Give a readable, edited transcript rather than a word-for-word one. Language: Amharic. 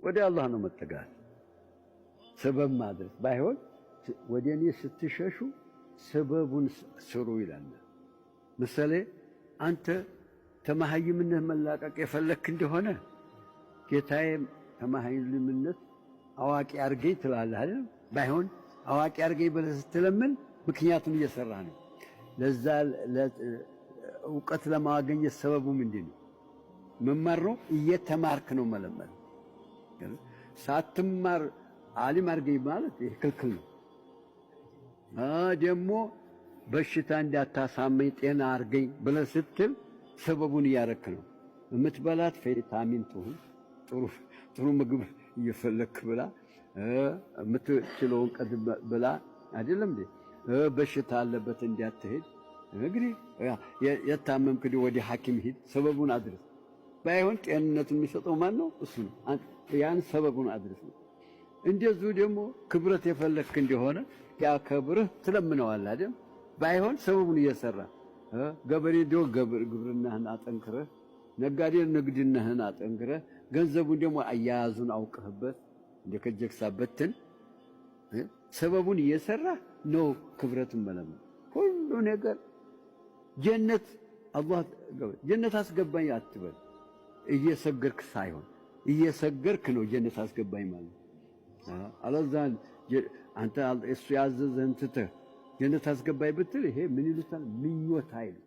ወደ አላህ ነው መጠጋት፣ ሰበብ ማድረስ ባይሆን ወደ እኔ ስትሸሹ ሰበቡን ስሩ ይላል። ምሳሌ አንተ ተመሃይምነት መላቀቅ የፈለክ እንደሆነ ጌታዬ ተመሃይምነት አዋቂ አርገኝ ትላለህ አይደል? ባይሆን አዋቂ አርገኝ ብለህ ስትለምን ምክንያቱን እየሰራህ ነው። ለዛ እውቀት ለማግኘት ሰበቡ ምንድን ነው? መማር ነው። እየተማርክ ነው መለመን። ሳትማር ዓሊም አርገኝ ማለት ይህ ክልክል ነው። ደግሞ በሽታ እንዳታሳመኝ ጤና አርገኝ ብለህ ስትል ሰበቡን እያረክ ነው። የምትበላት ቪታሚን ትሁን፣ ጥሩ ምግብ እየፈለክ ብላ፣ የምትችለውን ቀድ ብላ አይደለም እንዴ? በሽታ አለበት እንዳትሄድ እንግዲህ የታመምክ ወደ ሐኪም ሂድ፣ ሰበቡን አድርስ። ባይሆን ጤንነቱን የሚሰጠው ማን ነው? እሱ ነው። ያን ሰበቡን አድርስ ነው። እንደዚሁ ደግሞ ክብረት የፈለክ እንደሆነ ያከብርህ ትለምነዋለህ አይደል? ባይሆን ሰበቡን እየሰራ ገበሬ ዲዮ ግብርናህን አጠንክረህ፣ ነጋዴ ንግድናህን አጠንክረህ፣ ገንዘቡን ደግሞ አያያዙን አውቀህበት እንደ ከጀክሳበትን ሰበቡን እየሰራ ነው ክብረትን መለመን። ሁሉ ነገር ጀነት አላህ ጀነት አስገባኝ አትበል። እየሰገርክ ሳይሆን እየሰገርክ ነው ጀነት አስገባኝ ማለት። አለዛን አንተ እሱ ያዘዘህን ትተህ ጀነት አስገባኝ ብትል ይሄ ምን ይሉታል? ምኞት አይሉ።